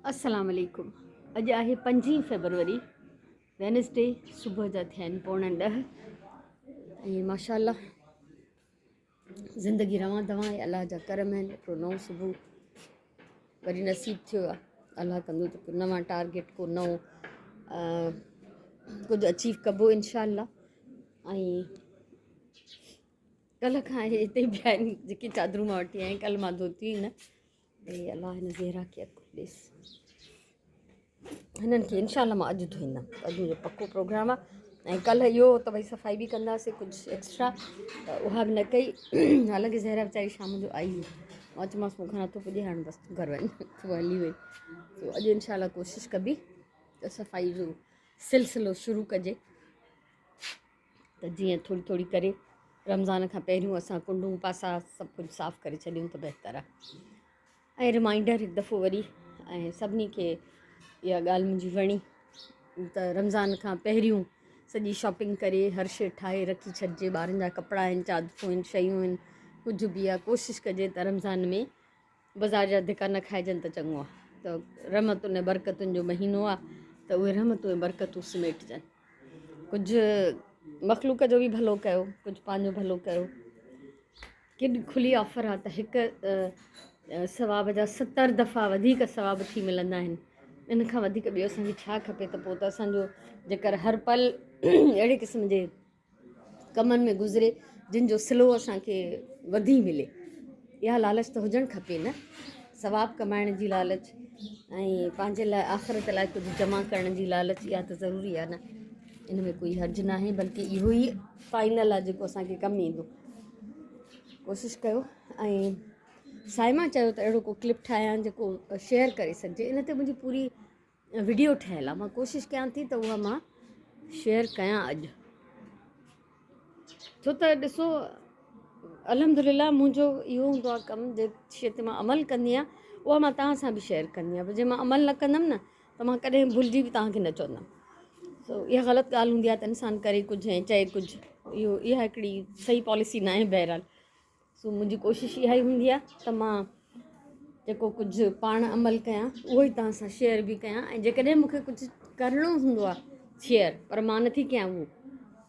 السلام عليڪم اڄ آهي پنجين فيبروري وينسڊي صبح جا ٿيا آهن پوڻا ڏهه ۽ ماشاء الله زندگي روان دوان آهي الله جا ڪرم آهن هڪڙو نئون صبح وري نصيب ٿيو آهي الله ڪندو ته ڪو نوان ٽارگيٽ ڪو نئون ڪجهه اچيو ڪبو انشاء الله ۽ ڪلهه کان هي هتي پيا آهن جيڪي چادرون مان وٺي آيان ڪلهه مان ڌوتيون ئي نه اي الله هن زهرا کي عقل ڏيس هنن کي انشاء الله مان اڄ ڌوئيندم اڄ منهنجو پڪو پروگرام آهي ۽ ڪلهه اهو ته ڀئي صفائي به ڪنداسين ڪجهه ايڪسٽرا ته اها به نه ڪئي حالانڪه زهرا ويچاري شام جو آئي هئي مان چيومانس مون کان نٿو پڄي هاڻي بس تون گهر وڃ هوء هلي وئي سو اڄ انشاء الله ڪوشش ڪبي ته صفائي جو سلسلو شروع ڪجي ته جيئن ٿوري ٿوري ڪري رمضان کان پهريون اسان ڪنڊون پاسا سڀ ڪجهه صاف ڪري ڇڏيون ته بهتر آهي ۽ رمائنڊر هڪ دفعو وري ۽ سڀني کي اها ڳالهه منهنجي وڻي ته رمضان کان پهريون سڄي شاپنگ ڪري هر شي ٺاهي رکي ڇڏجي ٻارن جا ڪپڙا آهن چادرون آهن شيون آهن ڪجهه به آهي ڪوشش ڪجي ته رمضان ۾ بازار جا ڌڪا نه کائجن ته چڱو آهي ته رحمتن ۽ برڪتن جو مهينو آهي ته اهي رحمتون ۽ برڪتون سميٽجن ڪجهه مخلوق جو به ڀلو ڪيو ڪجهه پنهنجو ڀلو ڪيو ڪيڏي کلي آفر آهي ته هڪ ثواب جا ستر دفعا وڌيڪ ثواب ٿي ملندا آهن ان کان وڌيڪ ٻيو اسانکي ڇا کپي ته پوء ته اسانجو جيڪر هر پل اهڙي قسم جي ڪمن ۾ گذري جن جو صلو اسان کي وڌي ملي اها لالچ ته هجڻ کپي نه ثواب ڪمائڻ جي لالچ ۽ پنهنجي لاء آخرت لاء ڪجهه جمع ڪرڻ جي لالچ اها ته ضروري آهي نه ان ۾ ڪوئي حرج ناهي بلڪه اهو ئي فائنل آهي جيڪو اسان کي ڪم ايندو ڪوشش ڪيو ۽ سائما چيو ته اهڙو ڪو ڪلپ ٺاهيان جيڪو شيئر ڪري سگهجي ان تي منهنجي پوري وڊيو ٺهيل آهي مان ڪوشش ڪيان ٿي ته اها مان شيئر ڪيان اڄ ڇو ته ڏسو الحمد لله منهنجو اهو هوندو آهي ڪم جنهن شي تي مان عمل ڪندي آهيان اها مان توهان سان به شيئر ڪندي آهيان جي مان عمل نه ڪندم نه ته مان ڪڏهن ڀلجي به توهان کي نه چوندم سو اها غلط ڳالهه هوندي آهي ته انسان ڪري ڪجهه ۽ چئي ڪجهه اهو اها هڪڙي صحيح پاليسي نه آهي بهرحال سو منهنجي ڪوشش اها ئي هوندي آهي ته مان جيڪو ڪجهه پاڻ عمل ڪيان اهو ئي توهان سان شيئر به ڪيان ۽ جيڪڏهن مون کي ڪجهه ڪرڻو هوندو آهي شيئر پر مان نٿي ڪيان اهو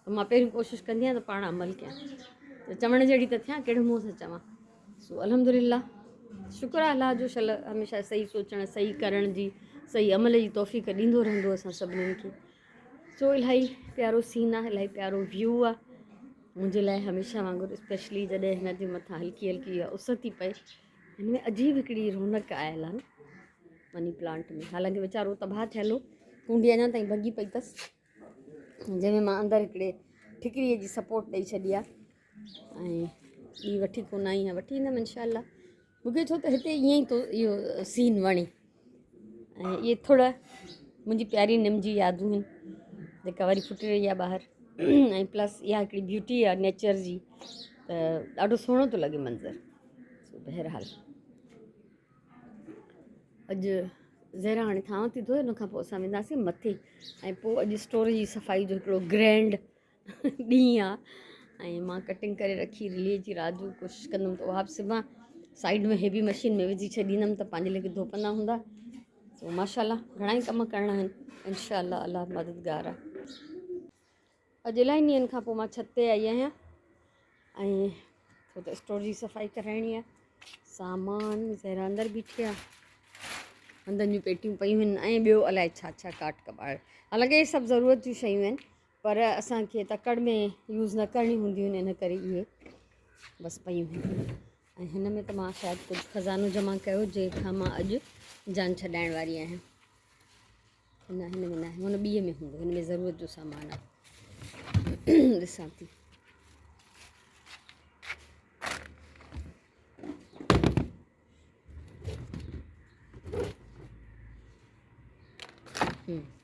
ته مان پهريون ڪوشش ڪندي آهيان ته پاڻ عمل ڪيان ته چوڻ جهڙي ته ٿيان ڪهڙي منهن سان چوان سو الحمد لله شڪر آهي الله جو شل هميشه صحيح سوچڻ صحيح ڪرڻ جي صحيح عمل جي توفيق ڏيندو رهندو اسان سڀنين کي سو الاهي پيارو سين آهي الاهي پيارو ويو آهي منهنجي لاء هميشه وانگر اسپيشلي جڏهن هن جي مٿان هلڪي هلڪي اها اس ٿي پئي هن ۾ عجيب هڪڙي رونق آيل آهي نه مني پلانٽ ۾ حالانڪه ويچارو تباهه ٿيل هو ڪونڊي اڃا تائين ڀڳي پئي اٿس جنهن ۾ مان اندر هڪڙي ٺڪريء جي سپورٽ ڏئي ڇڏي آهي ۽ ٻي وٺي ڪونه آئي آهيان وٺي ايندم انشاء الله مونکي ڇو ته هتي ائين ئي ٿو اهو سين وڻي ۽ اهي ٿڙ منهنجي پياري نم جي يادون آهن جيڪا وري ڦٽي رهي آهي ٻاهر ۽ پلس اها هڪڙي بيوٽي آهي نيچر جي ته ڏاڍو سهڻو ٿو لڳي منظر سو بهرحال اڄ زهرا هاڻي ٿانو ٿي ڌوئي ان کان پوء اسان وينداسين مٿي ۽ پوء اڄ اسٽور جي صفائي جو هڪڙو گرينڊ ڏينهن آ ۽ مان ڪٽنگ ڪري رکي رلي جي رات جو ڪوشش ڪندم ته اها به سبان سائيڊ ۾ هيوي مشين ۾ وجهي ڇڏيندم ته پنهنجي ليکي ڌوپندا هوندا سو ماشاء الله گهڻا ئي ڪم ڪرڻا آهن انشاء الله الله مددگار آ اڄ الاهي ڏينهن کان پوء مان ڇت تي آئي آهيان ۽ ڇو ته اسٽور جي صفائي ڪرائڻي آهي سامان زهرا اندر بيٺي آهي هنڌن جون پيٽيون پيون آهن ۽ ٻيو الائي ڇا ڇا ڪاٽ ڪٻاڙ حالانڪه اهي سڀ ضرورت جون شيون آهن پر اسان کي تڪڙ ۾ يوز نه ڪرڻي هونديون آهن ان ڪري اهي بس پيون آهن ۽ هن ۾ ته مان شايد ڪجهه خزانو جمع ڪيو جنهن کان مان اڄ جان ڇڏائڻ واري آهيان نه هن ۾ ناهي هن ٻي ۾ هوندو هن ۾ ضرورت جو سامان آهي ڏسان ٿي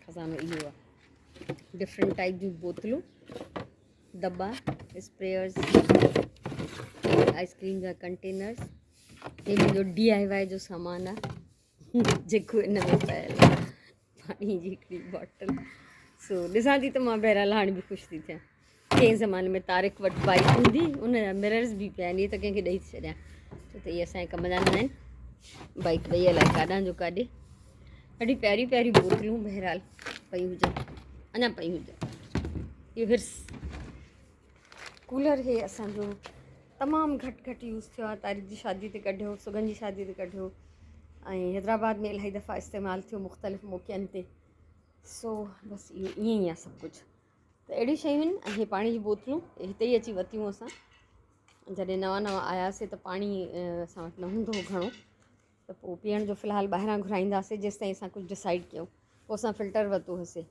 خزانو اهو آهي ڊفرنٽ ٽائپ جون بوتلون دٻا اسپريئرس آئس ڪريم جا ڪنٽينرس هي منهنجو ڊي I وائي جو سامان آهي جيڪو ان ۾ پيل آهي پاڻي جي هڪڙي باٽل سو ڏسان ٿي ته مان بهرحال هاڻي به خوش ٿي ٿيان ڪنهن زماني ۾ طارق وٽ بائيڪ هوندي ان جا مررز به پيا آهن اهي ته ڪنهن کي ڏئي ٿي ڇڏيان ڇو ته اهي اسانجي ڪم جا نه آهن بائيڪ وئي الائي ڪاڏان جو ڪاڏي. ڏاڍي پياريون پياريون بوتلون بهرحال پئي هجن اڃا پئي هجن. اهو هرس ڪولر هي اسان جو تمام گهٽ گهٽ يوز ٿيو آهي. طارق جي شادي تي ڪڍيو، سگن جي شادي تي ڪڍيو ۽ حيدرآباد ۾ الاهي دفعا استعمال ٿيو مختلف موقعن تي. سو بس اهو ائين ئي آهي سڀ ڪجهه. ته اهڙيون شيون آهن. ۽ هي پاڻي جون بوتلون هتي ئي اچي ورتيون اسان جڏهن نوان نوان آياسي ته پاڻي اسان وٽ نه هوندو هو گهڻو، ته پوء پيئڻ جو في الحال ٻاهران گهرائينداسي جيستائين اسان ڪجهه ڊسائيڊ ڪيون. پوء اسان فلٽر ورتو هوسي.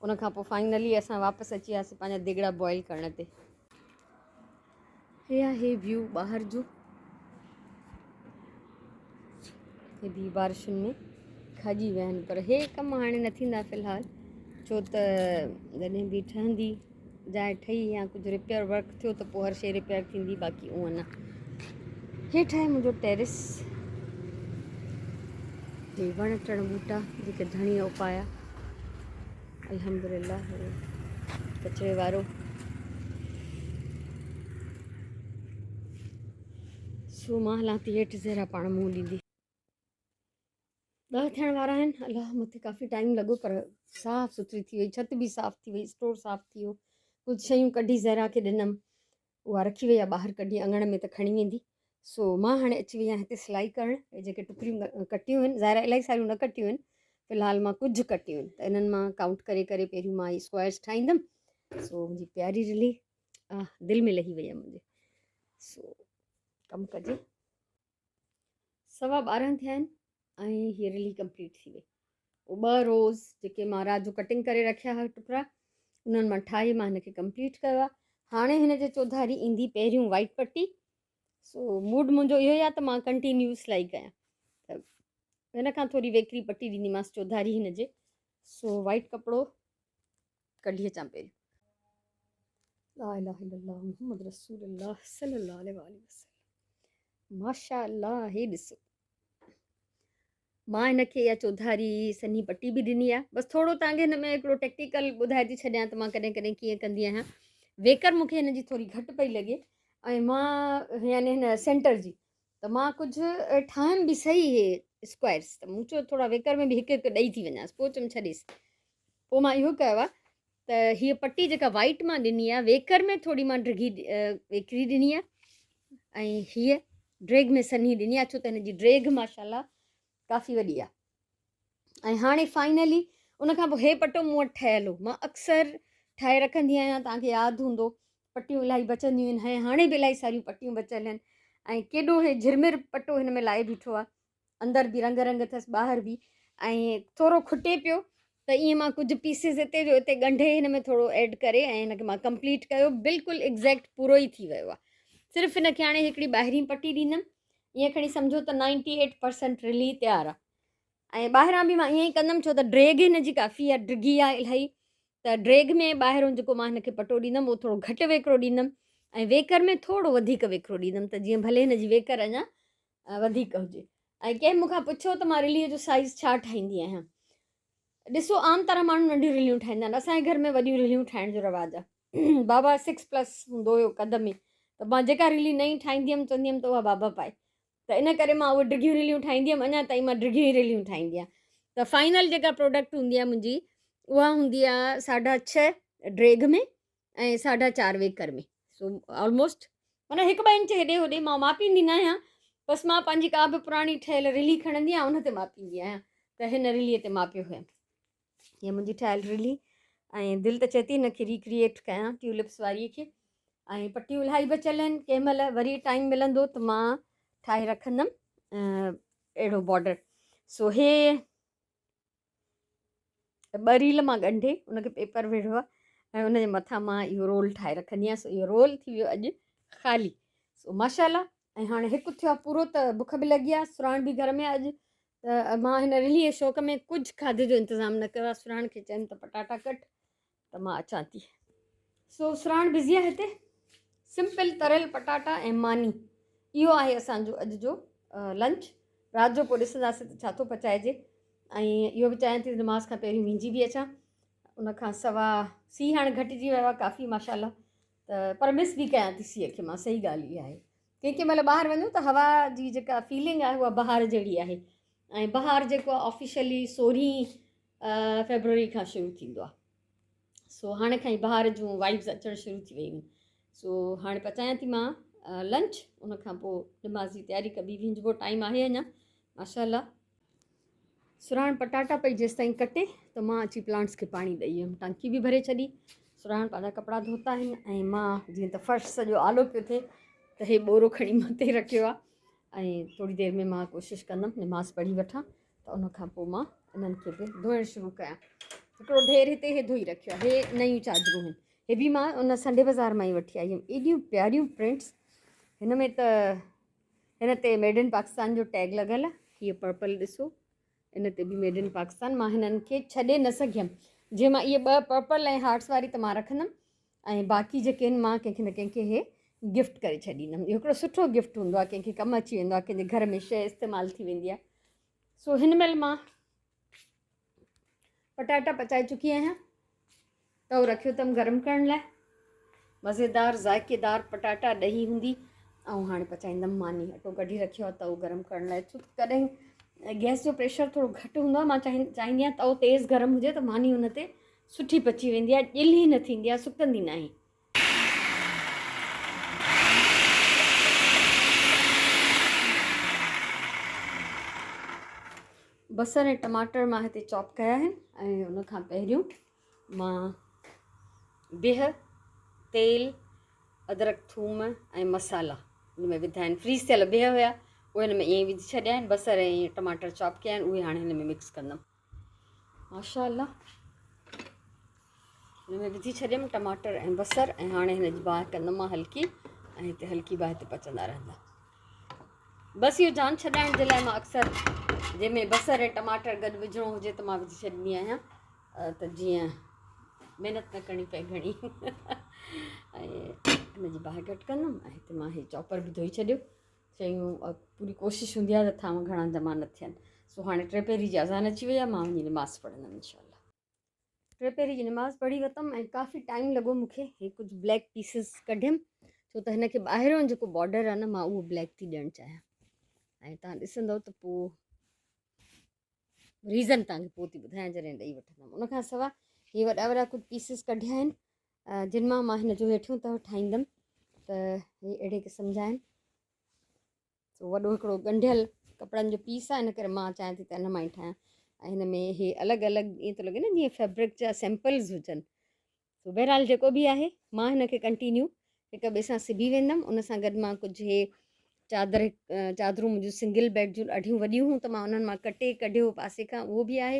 ان کان پوء فائنلي اسان واپس اچي وياسي پنهنجا ديڳڙا بوائل ڪرڻ تي. هي آهي ويو ٻاهر جو. هي به بارشن ۾ کڄي ويا آهن، پر هي ڪم هاڻي نه ٿيندا في الحال، ڇو ته جڏهن به ٺهندي جاء ٺهي يا ڪجهه رپيئر ورڪ ٿيو ته پوء هر شيء رپيئر ٿيندي، باقي اونء نه. هيٺ آهي منهنجو ٽيرس. هي وڻ ٽڻ ٻوٽا جيڪي ڌڻيء اپايا الحمدلله. هي ڪچري وارو. سو مان هلان ٿي هيٺ، زهرا پاڻ منهن ڏيندي. 10 ٿيڻ وارا آهن. الله مٿي ڪافي ٽائيم لڳو پر صاف سٿري ٿي وئي، ڇت به صاف ٿي وئي، اسٽور صاف ٿي ويو. ڪجهه شيون ڪڍي زهرا کي ڏنم، اها رکي وئي آهي ٻاهر ڪڍي اڱڻ ۾ ته کڻي ويندي. سو مان هاڻي اچي وئي آهيان هتي سلائي ڪرڻ. هي جيڪي ٽڪريون ڪٽيون آهن، ظاهر آهي الاهي ساريون نه ڪٽيون آهن، في الحال مان ڪجهه ڪٽيون آهن، ته انهن مان ڪائونٽ ڪري ڪري پهريون مان هي اسڪوائرس ٺاهيندم. سو منهنجي پياري رلي آه دل ۾ لهي وئي آهي منهنجي. سو ڪم ڪجي. 12:15 ٿيا آهن ۽ هيء رلي ڪمپليٽ ٿي وئي. اهي ٻه روز جيڪي مان رات جو ڪٽنگ ڪري رکيا هئا ٽڪرا، انهن مان ٺاهي مان هن کي ڪمپليٽ ڪيو آهي. هاڻي هن جي چوڌاري ايندي پهريون وائٽ پٽي. سو موڊ منهنجو اهو ئي آهي ته مان ڪنٽينيو سلائي ڪيان، ته هن کان ٿوري ويڪري پٽي ڏينديمانس چوڌاري هن جي. سو وائٽ ڪپڙو ڪڍي اچان پهريون. لا اله الا الله محمد رسول الله صلي الله عليه واله وسلم. ماشاء الله هي ڏسو، مان هن کي اها چوڌاري سنهي پٽي به ڏني آهي. بس ٿورو توهان کي هن ۾ هڪڙو ٽيڪنيڪل ٻڌائي ٿي ڇڏيان ته مان ڪڏهن ڪڏهن ڪيئن ڪندي آهيان. ويڪر مون کي هن جي ٿوري گهٽ پئي لڳي ۽ مان يعني هن سينٽر جي، ته مان ڪجهه ٺاهيم به صحيح هي اسڪوائرس، ته مون چيو ٿورا ويڪر ۾ به هڪ هڪ ڏئي ٿي وڃانس، پوء چيم ڇڏيس. پوء مان اهو ڪيو آهي ته هيء پٽي جيڪا وائيٽ مان ڏني آهي، ويڪر ۾ ٿوري مان ڊگهي ويڪري ڏني آهي ۽ هيء ڊريگهه ۾ سنهي ڏني آهي، ڇو ته هن جي ڊريگهه ماشاءالله ڪافي وڏي آهي. ۽ هاڻي فائنلي ان کان پوء هي پٽو مون وٽ ٺهيل هو، مان اڪثر ٺاهي رکندي آهيان، توهان کي ياد هوندو پٽيون الاهي بچنديون آهن ۽ هاڻي به الاهي ساريون پٽيون بچيل آهن. ۽ ڪيڏو هي جهرمر پٽو هن ۾ لائي بيٺو آهي، اندر به رنگ رنگ اٿس ٻاهر به، ۽ ٿورو کٽي پيو ته ائين مان ڪجهه پيسز هتي جو هتي ڳنڍي هن ۾ ٿورو ايڊ ڪري ۽ هن کي مان ڪمپليٽ ڪيو. بلڪل ايگزيڪٽ پورو ئي ٿي ويو آهي. صرف هن کي هاڻي هڪڙي ٻاهرين پٽي ڏيندم. ائين کڻي سمجهو ته 98% رلي تيار آهي. ۽ ٻاهران به مان ائين ئي ڪندم، ڇو ته ڊريگ هن جي ڪافي آهي، ڊگهي آهي الاهي، ته ڊريگ ۾ ٻاهرون جيڪو مان هن کي پٽو ڏيندم اهو ٿورو گهٽ ويڪرو ڏيندم ۽ ويڪر ۾ ٿورو وڌيڪ ويڪرو ڏيندم، ته جيئن ڀلي هن جي ويڪر اڃا وڌيڪ هجي. ۽ ڪنهن مون کان پڇيو ته مان رليء جو سائيز ڇا ٺاهيندي آهيان. ڏسو عام طرح ماڻهو ننڍيون رليون ٺاهيندا آهن، اسان جي گهر ۾ وڏيون رليون ٺاهڻ جو رواج آهي. بابا سڪس پلس هوندو هيو قد ۾، ته مان جيڪا رلي نئين ٺاهيندي هيم چوندي هيم ته اها بابا پائي، ته ان ڪري مان اهي ڊگهيون رليون ٺاهيندي هيم، اڃا تائين مان ڊگهيون ئي رليون ٺاهيندي آهيان. ته فائنل جيڪا پروڊڪٽ هوندي آهي منهنجي اها هوندي آهي 6.5 ڊريگهه ۾ ۽ 4.5 ويڪر ۾. سو آلموسٽ معنيٰ هڪ ٻه انچ هيڏي هوڏي مان ماپيندي نه آهيان، بس مان پنهنجي ڪا به پراڻي ٺهيل رلي کڻندي آهيان ان تي ماپيندي آهيان، ته هن رلي تي ماپيو هيم. هيء منهنجي ٺهيل رلي ۽ دل ته چئي ٿي هن کي ريڪريئيٽ ڪيان ٽيولپس واري کي. ۽ پٽيون الاهي بچيل آهن، ڪنهن مهل وري ٽائيم ملندو ته مان ٺاهي رکندم اهڙو بارڊر. سو هي ٻه ريل مان ڳنڍي ان کي پيپر ويڙهيو آهي ۽ ان جي مٿان مان اهو رول ٺاهي رکندي آهيان. سو اهو رول ٿي ويو اڄ خالي. سو ماشاء الله. ۽ هاڻي هڪ ٿيو آهي پورو ته بک به لڳي آهي، سراڻ به گهر ۾ آهي اڄ، ته مان هن رلي جي شوق ۾ ڪجهه کاڌي جو انتظام نه ڪيو آهي. سراڻ کي چيم ته پٽاٽا ڪٽ ته مان اچان ٿي. سو سراڻ بزي آهي هتي. سمپل تريل پٽاٽا ۽ ماني، اهو آهي اسان جو اڄ جو لنچ. رات جو پوء ڏسنداسين ته ڇا ٿو پچائجي. ۽ اهو به چاهيان ٿي ته نماز کان پهريون وينجهي به اچان. ان کان سوا سي هاڻي گهٽجي ويو آهي ڪافي ماشاء الله، ته پر مس به ڪيان ٿي سيء کي مان. صحيح ڳالهه اها آهي ڪنهن ڪنهن مهل ٻاهر وڃون ته هوا جي جيڪا فيلنگ آهي اها بهار جهڙي آهي. ۽ بهار جيڪو آهي آفيشلي 16 فيبروري کان شروع ٿيندو آهي. سو هاڻي کان ئي بهار جون وائبز اچڻ شروع ٿي ويون آهن. سو هاڻي پچايان ٿي مان لنچ، ان کان پوء نماز جي تياري ڪبي. وينجهبو ٽائيم آهي اڃا ماشاء الله. سرهاڻ پٽاٽا پئي جيستائين ڪٽي ته مان اچي پلانٽس کي پاڻي ڏئي ويم. ٽانڪي به ڀري ڇڏي. سرهاڻ پنهنجا ڪپڙا ڌوتا آهن ۽ مان جيئن ته فرش سڄو آلو پيو ٿئي ته هي ٻورو کڻي مٿي رکيو آهي ۽ ٿوري دير ۾ مان ڪوشش ڪندم نماز پڙهي وٺان ته ان کان پوء مان انهن کي به ڌوئڻ شروع ڪيان. هڪڙو ڍير هتي هي ڌوئي رکيو آهي. هي نيون چادرون آهن. هي به مان ان سنڊي بازار مان ئي وٺي آئي هيم. ايڏيون پياريون پرنٽس هن ۾ ته هن تي ميڊ ان پاڪستان جو ٽيگ لڳل آهي. هيء پرپل ڏسو، ان تي به ميڊ ان پاڪستان. مان هنن کي ڇڏي نه سگهيم. جي مان اهي ٻه پرپل ۽ هارٽس واري ته مان رکندم ۽ باقي جيڪي آهن مان ڪنهن کي نه ڪنهن کي هي گفٽ ڪري ڇڏيندم. اهو هڪڙو سٺو گفٽ هوندو آهي، ڪنهن کي ڪم اچي ويندو آهي، ڪنهن جي گهر ۾ شيء استعمال ٿي ويندي آهي. سو هن مهل مان پٽاٽا پچائي چڪي آهيان. تئو رکيو اٿم گرم ڪرڻ لاء. مزيدار ذائقيدار پٽاٽا ڏهي هوندي. ۽ هاڻي پچائيندم ماني. اٽو ڪڍي رکيو آهي تئو گرم ڪرڻ لاء، ڇو ڪڏهن گئس جو پريشر ٿورو گهٽ هوندو آهي. مان چاهيندي آهيان تئو تيز گرم هجي ته ماني ان تي سٺي پچي ويندي آهي، ڄلهي نه ٿيندي آهي، سڪندي ناهي. بصر ۽ ٽماٽر مان هتي چاپ ڪيا آهن ۽ ان کان پهريون مان بيهه، تيل، ادرڪ، ٿوم ۽ مصالحا ان ۾ وڌا آهن. فريز ٿيل بيهه هيا اهي هن ۾ ائين ئي وجهي ڇڏيا آهن. بصر ۽ ٽماٽر چاپ ڪيا آهن اهي هاڻي هن ۾ مڪس ڪندم. ماشاء الله هن ۾ وجهي ڇڏيم ٽماٽر ۽ بصر ۽ هاڻي هن جي باهه ڪندم مان هلڪي ۽ هتي هلڪي باهه تي پچندا رهندا. بس اهو جان ڇڏائڻ جي لاء مان اڪثر جنهن ۾ بصر ۽ ٽماٽر گڏ وجهڻو هجي ته مان وجهي ڇڏيندي آهيان ته جيئن محنت نه ڪرڻي پئي گهڻي. ۽ هن جي باهه گهٽ ڪندم ۽ هتي مان هي چاپر به ڌوئي ڇڏيو. شيون پوري ڪوشش هوندي آهي ته ٿانو گهڻا جمع نه ٿين. سو هاڻي ٽي پهري جي اذان اچي وئي آهي، مان وڃي نماز پڙهندم انشاء الله. ٽي پهري جي نماز پڙهي ورتم ۽ ڪافي ٽائيم لڳو مون کي. هي ڪجهه بليڪ پيسز ڪڍيم ڇو ته هن کي ٻاهريون جيڪو بارڊر آهي نه مان اهو بليڪ ٿي ڏيڻ چاهيان ۽ تان ڏسندو ته پوء ريزن تان کي پوء ٿي ٻڌايان جڏهن ڏئي وٺندم. ان کان سواء هي وڏا وڏا ڪجهه پيسز ڪڍيا آهن جن مان مان هن جو هيٺيون تهه ٺاهيندم ته هي اهڙي قسم جا آهن. سو وڏو هڪڙو ڳنڍيل ڪپڙن جو پيس آهي، ان ڪري مان چاهيان ٿي ته ان مان ئي ٺاهيان. ۽ هن ۾ هي الڳ الڳ ائين ٿو لڳي نه جيئن فيبرڪ جا سيمپلز هجن. سو بهرحال جيڪو به آهي مان هن کي ڪنٽينيو هڪ ٻئي سان سبي ويندم. ان سان گڏ مان ڪجهه هي چادر چادرون منهنجون سنگل بيڊ جون ڏاڍيون وڏيون هيون ته مان انهن مان ڪٽي ڪڍيو پاسي کان، اهو به آهي.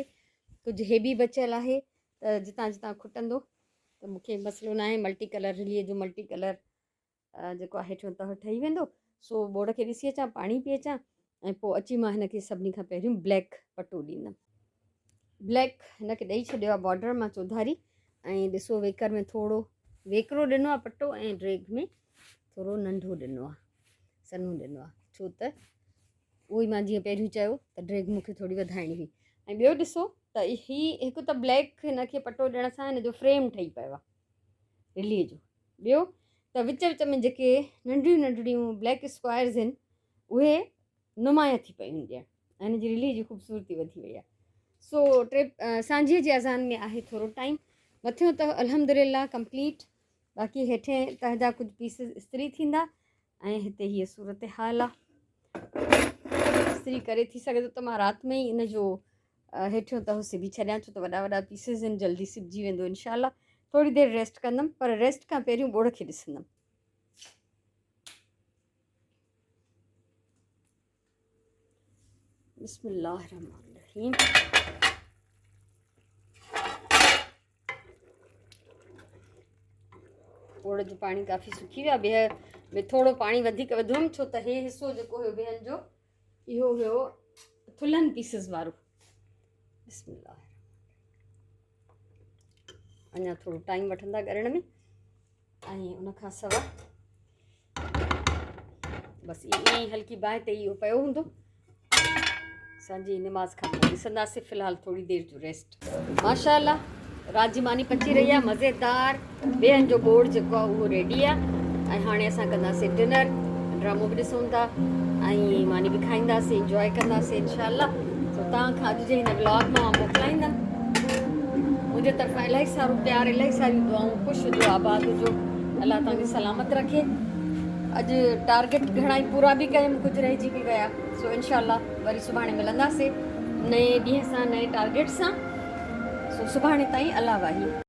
ڪجهه هي به بچيل آهي ته جتان جتان کٽندو ته مون کي مسئلو ناهي. ملٽي ڪلر رليء جو ملٽي ڪلر جيڪو آهي هيٺيون تهه ٺهي ويندو. سو ٻوڙ کي ڏسي اچان، پاڻي پي اچان ۽ پوء اچي مان هن کي سڀني کان پهريون بليڪ پٽو ڏيندم. بليڪ هن کي ڏئي ڇڏيو آهي بارڊر مان چوڌاري ۽ ڏسو ويڪر ۾ ٿورو ويڪرو ڏنو آهي پٽو ۽ ڊريگهه ۾ ٿورو ننڍو ڏنو آهي، سنهو ڏنو آهي، ڇو ته اهو ئي مان جيئن پهريون چيو ته ڊريگهه مون کي ٿوري وڌائڻي هئي. ۽ ٻيو ڏسو ته هي هڪ ته بليڪ هن کي پٽو ڏيڻ سان هن جو فريم ٺهي پيو آهي رلي جو، ٻيو ته وچ وچ ۾ جيڪي ننڍڙيون ننڍڙيون بليڪ اسڪوائرز آهن اهي نمايان ٿي پيون ڏيڻ ۽ هن جي رلي جي خوبصورتي وڌي وئي آهي. سو ٽي سانجهيء جي اذان ۾ آهي ٿورو ٽائيم. مٿيون ته الحمدلله ڪمپليٽ، باقي هيٺين تهه جا ڪجهه پيسز استري ٿيندا ۽ هتي هيء صورتحال آ. استري ڪري ٿي سگهي ٿو ته مان رات ۾ ئي ان جو هيٺيون تهه سبي ڇڏيان، ڇو ته وڏا وڏا پيسز آهن، جلدي سبجي ويندو انشاء الله. ٿوري دير ريسٽ ڪندم، پر ريسٽ کان پهريون ٻوڙ کي ڏسندم. بسم الله الرحمن الرحيم. ٻوڙ جو پاڻي ڪافي سڪي ويو آهي. بيهه ۾ ٿورو پاڻي وڌيڪ وڌوم ڇو ته هي حصو جيڪو هيو بيهن جو اهو هيو ٿلهن پيسز وارو. بسم الله. اڃا ٿورو ٽائيم وٺندا ڳرڻ ۾ ۽ ان کان سوا بس ائين ئي هلڪي باهه تي اهو پيو هوندو. اسان جي نماز کان پوء ڏسنداسين. في الحال ٿوري دير جو ريسٽ. ماشاء الله رات جي ماني پچي رهي آهي مزيدار. بيهن جو ٻوڙ جيڪو آهي اهو ريڊي آهي ۽ هاڻي اسان ڪنداسين ڊنر. ڊرامو به ڏسون ٿا ۽ ماني به کائينداسين، انجواء ڪنداسين انشاء الله. سو توهان کان اڄ جي هن ولاگ مان مان موڪلائيندم. منهنجي طرفان الاهي سارو پيار الاهي ساريون دعائون خوش هجو آباد هجو الله توهان کي سلامت رکي. اڄ ٽارگيٽ گهڻا ئي پورا به ڪيم ڪجهه رهجي به ويا سو انشاء الله وري سڀاڻي ملنداسي نئين ڏينهن سان نئين ٽارگيٽ سان سو سڀاڻي تائين الله واهي.